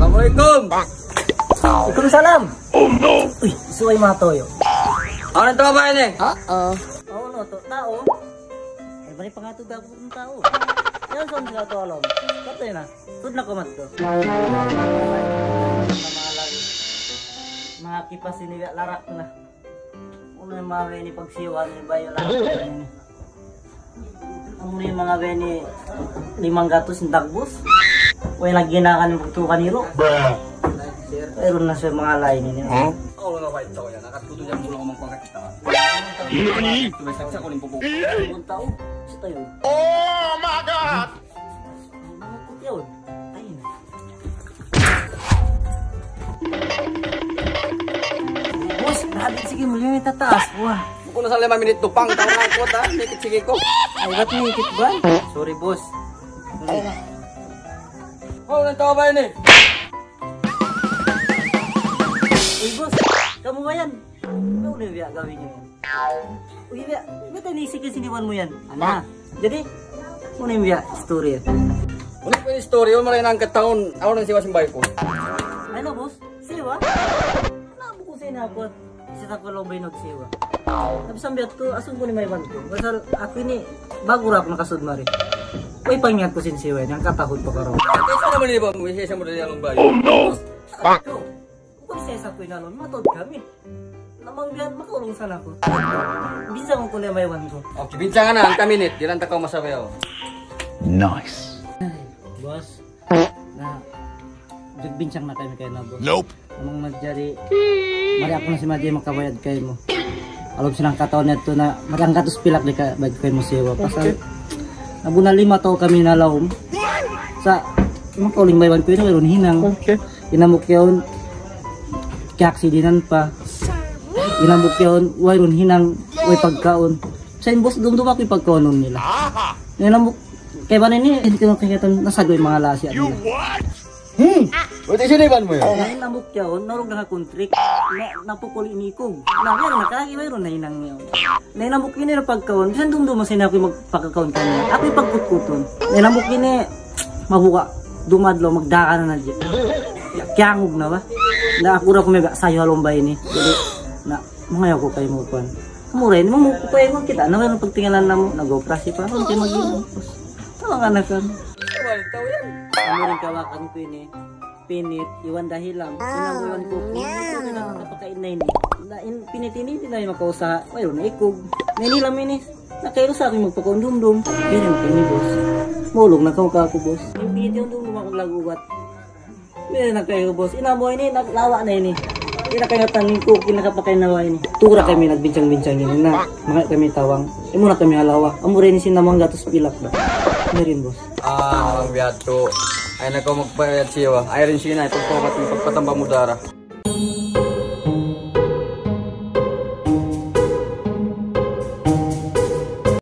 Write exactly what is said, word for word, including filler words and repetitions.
Assalamualaikum. Waalaikumsalam. Uy, subay matoyo. Unu in tau babai ini? Oo. Unu in tau? Ay, bari pangatud aku in tau. Yan, saan sila tau alam? Patay na. Sud na kumat to. Mga kipas ini, larak na. Unu in manga ini pagsiwa ini, bayu' larak na ini. Amu in manga ini limang gatus in dagbus. Way lagi na kan magtukan iro. Mayroon na sa manga lain ini. Huh? Oo, nga white tau yan. Nakatuto yan, mula ko magpangkakita. Ito ba, saksa ko rin po po. Ang tau, sa tayo. Oh my God! Ang puti yun. Ayun. Boss, grabe, sige, muli na tataas. Wah. Kung nasa lima minit, tupang, tao na ako, ta. Nikit, sige ko. Ay, ba't nikit ba? Sorry, boss. Ay, na. Oh, nagtawa ba yun eh? Uy, boss, kamu ba yan? Ano na biya' gawin niyo yan? Uy, biya', biya' tayo naisip yung siniwan mo yan. Ana, jadi, ano yung biya' story yan? Ano pa yung story? Yung maray na ang kataon, ako nang siwa simbay ko. Ano, boss? Siwa? Nabu ko sa inapot. Isa sa kulong bay nagsiwa. Tapos ang biya' to, asun ko ni may iwan ko. Pasal ako ini, bago ra ako nakasud mari. Uy, pangyat ko sin siwa, yung katahod pa karon. Kaya sa naman ini ba mo, isa sa mo rin yung bayo? Boss, ako. Kung isa-isa ko inalon, matod kami. Namang biyan, makaulong sana ako. Binsang ko na may iwan ko. Okay, binsangan na, ang kaminit. Di lang takaw masabayaw. Nice. Boss, na, nagbinsang na kami kayo na, boss. Nope. Anong nangyari? Mari ako na si Madye makabayad kayo mo. Alam silang katawan niya to na matanggatos pilak di ka bayad kayo mo siya. Pasal, nabuna lima tao kami na laom. Sa, mga kauling baywan ko yun, mayroon hinang. Okay. Inamok yun, kaya aksidinan pa. Inamok yun, wayroon hinang, way pagkaon. Sa boss, dumdum ako yung pagkaonon nila. Inamok, kaya ba na ini, hindi ko nakikita, nasago yung mga lasi. You what? Hmm. What is it, Ivan mo yun? Na inamok yun, narog na kontrik. Na, napukul inikog. Na, yan, nakagi, mayroon na hinang yun. Na inamok yun yung pagkaon. Bisan dumdum, masaya na ako yung magpakakaon kanya. Ako yung pagkutkuton. Na inamok yun eh, mabuka. Dumadlaw, magdaka na na dyan. Kiyangog na ba? Na ako ra kumiga, sayo halong ba ini? Jadi, na, mangayaw ko kayo mo kuan. Mura ini, mamu ko kayo mo kita. Na, mayroon pagtingalan na mo, nag-operasi pa. Ano kayo mag-inom? Tama nga na kan. Mayroon kawakan ko ini. Pinit, iwan dahilan. Ina mo iwan ko. Pinit, ito na nakapakain na ini. Na, in, pinit ini, hindi na yung makausa. Mayroon na ikog. Na ini lang ini. Nakairusa ako magpakaundumdum. Pero yung ini, boss. Maulog na ka, ka ako, boss. Yung pinit yung dumdum ako lagubat. Hindi na kayo, boss. Ina mo ini, naglawa na ini. Hindi na kayo tangin ko, kinakapakay na wa ini. Tura kami nagbincang-bincang ini na. Mga kami tawang. Imo na kami halawa. Amo rin sinamang gatos pilak ba? Meron, boss. Ah, ang biyato. Ay, nakaw magpayat siya. Ay, rin siya na. Ipagpapat, ipagpatamba mo dara.